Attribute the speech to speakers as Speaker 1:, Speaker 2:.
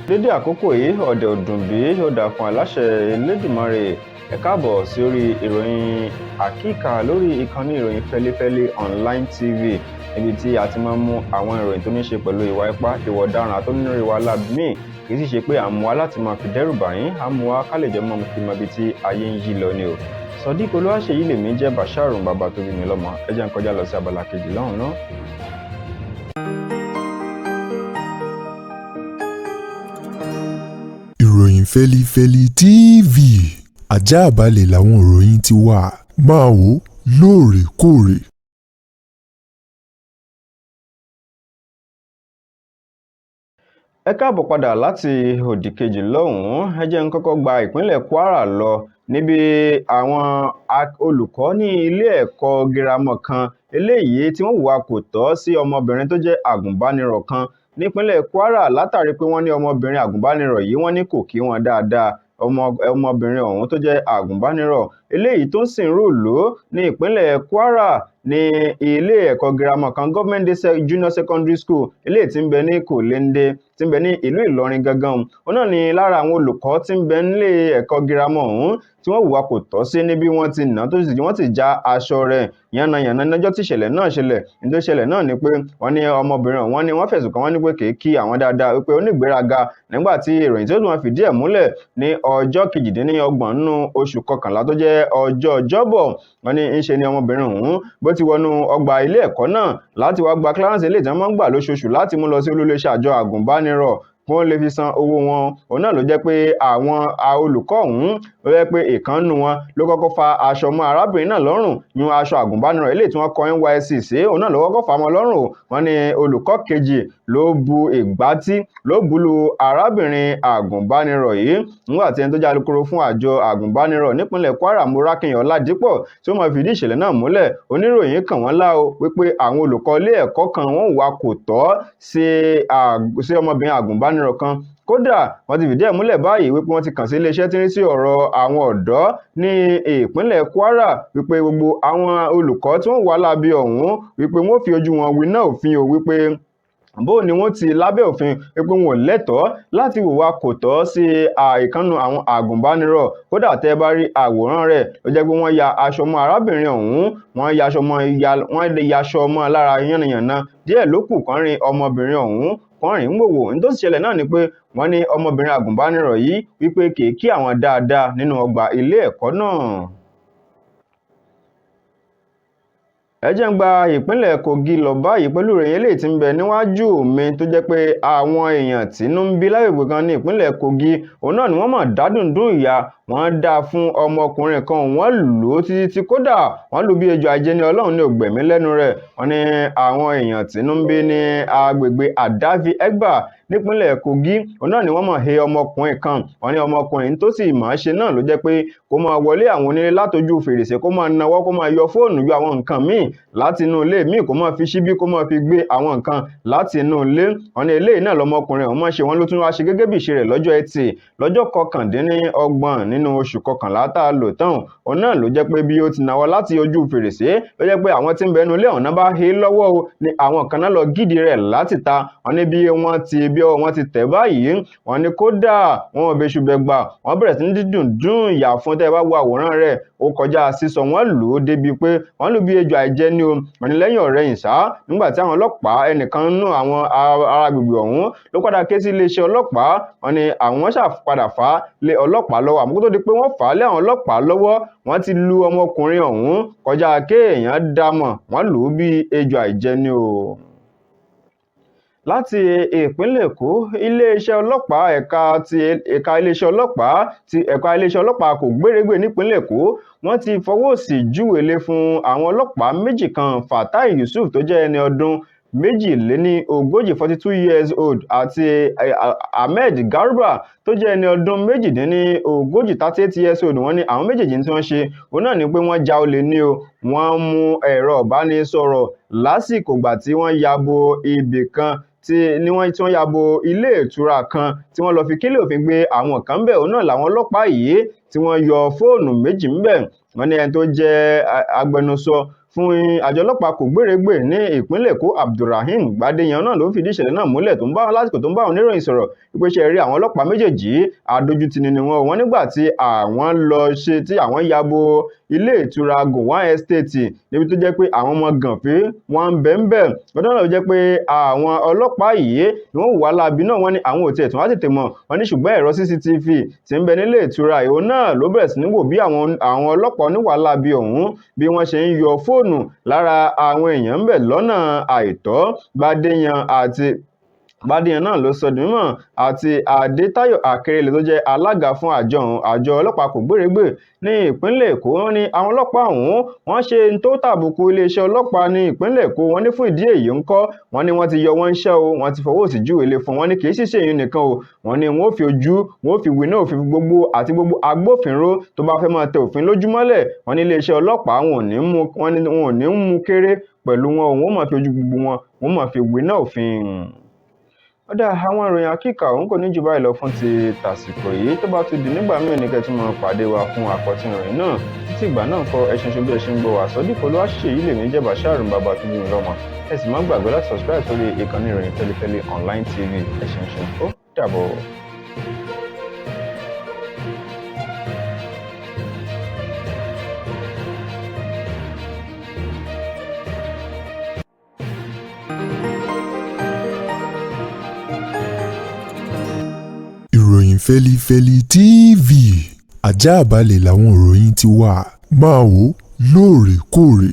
Speaker 1: Dédé àkókò yìí, ọ̀dẹ̀ òdùn bí ó dà fún aláṣẹ Elédùmarè. Ẹ káàbọ̀ sí orí ìròyìn àkíkà lórí ìkànnì ìròyìn Fẹ́lifẹ́li Online TV, níbi tí a ti máa ń mú àwọn ìròyìn tó ní ṣe pẹ̀lú ìwà ipá, ìwà ọ̀daràn àti onírúurú ìwà láabi míì. Kì í sì ṣe pé à ń mú wa láti máa fi dẹ́rù bà yín, à ń mú wa ká lè jẹ́ mọ́ fi mọ ibi tí ayé ń yí lọ ni o. Sodiq Olúwaṣèyí lèmi jẹ́, Basharun bàbá tó bí mi lọ́mọ. Ẹ jẹ́ n kọjá lọ sí abala kejì lọ́hùn náà.
Speaker 2: Ìròyìn Fẹ́lifẹ́li TV, àjààbálẹ̀ làwọn ìròyìn ti wà, máa wò ó lóòrèkóòrè.
Speaker 1: Ẹ káàbọ̀ padà láti òdì kejì lọ́hùn-ún. Ẹ jẹ́ n kọ́kọ́ gba ìpínlẹ̀ Kwara lọ, níbi àwọn olùkọ́ ní ilé ẹ̀kọ́ girama kan eléyìí tí wọ́n hùwà kò tọ́ sí ọmọbìnrin tó jẹ́ àgùnbánirọ̀ kan nípínlẹ̀ Kwara, látàrí pé wọ́n ní ọmọbìnrin àgùnbánirọ̀ yìí, wọ́n ní kò kí wọn dáadáa. Ọmọbìnrin ọ̀hún tó jẹ́ àgùnbánirọ̀ eléyìí tó ń sìnrú ìlú ní ìpínlẹ̀ Kwara ní ilé ẹ̀kọ́ girama kan, Government Day Junior Secondary School, eléyìí tí ń bẹ ní Kòléńdé, tí ń bẹ ní ìlú Ìlọrin gangan. Òun náà ni lára àwọn olùkọ́ tí ń bẹ nílé ẹ̀kọ́ girama ọ̀hún tí wọ́n hùwà kò tọ́ sí, níbi wọ́n ti nà tó sì wọ́n sì já aṣọ rẹ̀ yánnayànna lọ́jọ́ tí ìṣẹ̀lẹ̀ náà ṣẹlẹ̀. Ní tó ṣẹlẹ̀ náà ni pé wọ́n ní ọmọbìnrin ọ̀hún, wọ́n ní wọ́n fẹ̀sùn kàn wọ́n ní pé kì í kí àwọn dáadáa, wípé onígbéraga. Nígbà tí ìròyìn tí ó tún wọn fìdí ẹ̀ múlẹ̀ ní ọjọ́ 28 nínú oṣù kọkànlá tó jẹ́ ọjọ́ Ọjọ́bọ̀, wọ́n ní ń ṣe ni ọmọbìnrin ọ̀hún bó ti wọnú ọgbà ilé ẹ̀kọ́ náà láti wá gba clearance eléyìí tí wọ́n máa ń gbà lóṣooṣù láti mú lọ sí olú iléeṣẹ́ àjọ àgùnbánirọ̀ kí wọ́n lè fi san owó wọn. Òun náà ló jẹ́ pé àwọn olùkọ́ ọ̀hún ló jẹ́ pé ìkan nínú wọn ló kọ́kọ́ fa aṣọ mọ́ arábìnrin náà lọ́rùn, yún aṣọ àgùnbánirọ̀ eléyìí tí wọ́n kọ NYSC sí, òun náà ló kọ́kọ́ fà á mọ́ lọ́rùn. Wọ́n ní olùkọ́ kejì ló bu ìgbátí ló bu lu arábìnrin àgùnbánirọ̀ yìí. Nígbà tí ẹni tó jẹ́ alukoro fún àjọ àgùnbánirọ̀ nípínlẹ̀ Kwara, Morákinyàn Ọládípọ̀, tí ó máa fìdí ìṣẹ̀lẹ̀ náà múlẹ̀, oníròyìn kàn wọ́n lá o wípé àwọn olùkọ́ ilé ẹ̀kọ́ kan wọ́n hùwà kò tọ́ sí ọmọbìnrin àgùnbánirọ̀ kan. Kódà wọ́n ti fìdí ẹ̀ múlẹ̀ báyìí wípé wọ́n ti kàn sí iléeṣẹ́ tí ń rí sí ọ̀rọ̀ àwọn ọ̀dọ́ ní ìpínlẹ̀ Kwara, wípé gbogbo àwọn olùkọ́ tí wọ́n wà láabi ọ̀hún, wípé wọ́n fi ojú wọn winá òfin o, wípé bó ni wọ́n ti lábẹ́ òfin, wípé wọn ò lẹ́tọ̀ọ́ láti hùwà kò tọ́ sí ìkànnù àwọn àgùnbánirọ̀. Kódà tẹ́ bá rí àwòrán rẹ̀, ló jẹ́ pé wọ́n ya aṣọ mọ́ arábìnrin ọ̀hún, wọ́n ya aṣọ mọ́, wọ́n ya aṣọ mọ́ lára yánnayànna. Díẹ̀ ló kù kán rin ọmọbìnrin ọ̀hún, kán rìn ń wòwò. Ní tó sì ṣẹlẹ̀ náà ni pé wọ́n ní ọmọbìnrin àgùnbánirọ̀ yìí wípé kì í kí àwọn dáadáa nínú ọgbà ilé ẹ̀kọ́ náà. Ẹ jẹ́ ń gba ìpínlẹ̀ Kogi lọ báyìí pẹ̀lú ìròyìn eléyìí tí ń bẹ níwájú mi, tó jẹ́ pé àwọn èèyàn tínú ń bí lágbègbè kan ní ìpínlẹ̀ Kogi, òun náà ni wọ́n mọ̀ dádùndún ìyà wọ́n dá fún ọmọkùnrin kan, wọ́n lù ú títí tí kódà wọ́n lù bí ejò ajé ní Ọlọ́run ní ògbẹ̀mí lẹ́nu rẹ̀. Wọ́n ní àwọn èèyàn tínú ń bí ní agbègbè Àdáfi Ẹgbà nípínlẹ̀ Kogi, òun náà ni wọ́n mọ̀ he ọmọkùnrin kan. Wọ́n ní ọmọkùnrin tó sì máa ṣe náà ló jẹ́ pé kó máa wọlé àwọn onílé látojú fèrèsé, kó máa nawọ́, kó máa yọ fóònù, yọ àwọn nǹkan míì láti inú ilé míì, kó máa fi ṣíbí, kó máa fi gbé àwọn nǹkan láti inú ilé. Wọ́n ní eléyìí náà lọmọkùnrin ọ̀hún máa ṣe. Wọ́n ló tún wá ṣe gẹ́gẹ́ bí ìṣe rẹ̀ lọ́jọ́ Ẹtì, lọ́jọ́ 29 nínú oṣù kọkànlá tá a lò tán. Òun náà ló jẹ́ pé bí ó ti nawọ́ láti ojú fèrèsé, ló jẹ́ pé àwọn tí ń bẹ nínú ilé ọ̀hún náà bá he lọ́wọ́ o, ni àwọn kan náà lọ gídìí rẹ̀ láti ta. Wọ́n ní bí wọ́n ti tẹ̀ báyìí, wọ́n ní kódà wọn ò bẹ́ṣu bẹ́ gbà, wọ́n bẹ̀rẹ̀ sí ní dídùn dùn ìyà fún. Tẹ́ ẹ bá wo àwòrán rẹ̀, ó kọjá sísọ. Wọ́n lù ú débi pé wọ́n lù bí ejò àìjẹ ni o. Wọ́n ní lẹ́yìn ọ̀rẹyìn ṣá, nígbà tí àwọn ọlọ́pàá, ẹnìkan nínú àwọn ará agbègbè ọ̀hún ló padà ké sí iléeṣẹ́ ọlọ́pàá. Wọ́n ní àwọn ṣàpadà fà á lé ọlọ́pàá lọ́wọ́, àmọ́ kó tó di pé wọ́n fà á lé àwọn ọlọ́pàá lọ́wọ́, wọ́n ti lu ọmọkùnrin ọ̀hún kọjá kéèyàn dámọ̀, wọ́n lù ú bí ejò àìjẹ ni o. Láti ìpínlẹ̀ Èkó, iléeṣẹ́ ọlọ́pàá ẹ̀ka ti ẹ̀ka iléeṣẹ́ ọlọ́pàá ti ẹ̀ka iléeṣẹ́ ọlọ́pàá kò gbérégbè nípínlẹ̀ Èkó, wọ́n ti fọwọ́ sí júwèlé fún àwọn ọlọ́pàá méjì kan, Fatai Yusuf tó jẹ́ ẹni ọdún 42, 42 years old, àti Ahmed Garba tó jẹ́ ẹni ọdún 38, 38 years old. Wọ́n ní àwọn méjèèjì tí wọ́n ṣe òun náà ni pé wọ́n já olè ní o. Wọ́n mú ẹ̀rọ ìbánisọ̀rọ̀ lásìkò ìgbà tí wọ́n ya bo ibì kan tí ní wọ́n tí wọ́n ya bo ilé ìtura kan tí wọ́n lọ fi kélé òfin gbé àwọn kan ńbẹ̀. Òun náà làwọn ọlọ́pàá yìí tí wọ́n yọ fóònù méjì ńbẹ̀. Wọ́n ní ẹni tó jẹ́ agbẹnusọ Fún àjọ ọlọ́pàá kò gbèrègbè ní ìpínlẹ̀ Èkó, Abdulrahim Gbadéyan náà ló fìdí ìṣẹ̀lẹ̀ náà múlẹ̀ tó ń bá lásìkò tó ń bá àwọn oníròyìn sọ̀rọ̀ wípé ṣe rí àwọn ọlọ́pàá méjèèjì, adójútini ni wọ́n. Wọ́n nígbà tí àwọn lọ ṣe tí àwọn ya bo ilé ìtura Gowon Estate níbi tó jẹ́ pé àwọn ọmọ gànfẹ́ wọn ń bẹ ń bẹ̀ lọ́dún náà, ló jẹ́ pé àwọn ọlọ́pàá yìí ni wọ́n hùwà láabi náà. Wọ́n ní àwọn ò tiẹ̀ tún wá tètè mọ̀. Wọ́n ní ṣùgbọ́n ẹ̀rọ CCTV tí ń bẹ nílé ìtura ìhó náà ló bẹ̀rẹ̀ sí ní wò bí àwọn ọlọ́pàá oníwà láabi ọ̀hún bí wọ́n ṣe ń yọ fóònù lára àwọn èèyàn ń bẹ̀ lọ́nà àìtọ́. Gbadéyan àti Gbadéyan náà ló sọ di mímọ̀ àti Adétáyọ̀ Akérèlé tó jẹ́ alága fún àjọ ọ̀hún, àjọ ọlọ́pàá kò gbèrègbè ní ìpínlẹ̀ Èkó. Wọ́n ní àwọn ọlọ́pàá ọ̀hún wọ́n ṣe ń tó tàbùkù iléeṣẹ́ ọlọ́pàá ní ìpínlẹ̀ Èkó. Wọ́n ní fún ìdí èyí ńkọ́, wọ́n ní wọ́n ti yọ wọ́n ń ṣẹ́ o, wọ́n ti fọwọ́ òsì júwe ilé fún wọn. Ní kì í sì ṣe èyí nìkan o, wọ́n ní wọ́n ó fi ojú wọ́n ó fi wí náà òfin gbogbo àti gbogbo agbófinró tó bá fẹ́ máa tẹ òfin lójúmọ́lẹ̀. Wọ́n ní iléeṣẹ́ ọlọ́pàá wọn ò ní mú, wọ́n ní wọn ò ní mú kéré pẹ̀lú wọn, wọ́n ó máa fi ojú gbogbo wọn, wọ́n máa fi wí náà òfin. Ó dá àwọn ìròyìn àkíkà òun kò ní jù báyìí lọ fún ti tàsìkò yìí. Tó bá tún di nígbà míì ní kẹ́tù máa pàdé wa fún àkọ́tún ìròyìn náà. Títí ìgbà náà kọ, ẹṣin ṣe bí ẹ ṣe ń gbọ́ wá sọ́dí Olúwaṣèyí lèmi jẹ́, Bashir bàbá tó bí mi lọ́mọ. Ẹ sì má gbàgbé láti subscribe sórí ìkànnì ìròyìn Fẹ́lifẹ́li Online TV. Ẹṣin ṣe, ó dàbọ̀.
Speaker 2: Ìròyìn Fẹ́lifẹ́li TV, ajáàbalẹ̀ làwọn ìròyìn ti wà. Máa wò lóòrèkóòrè.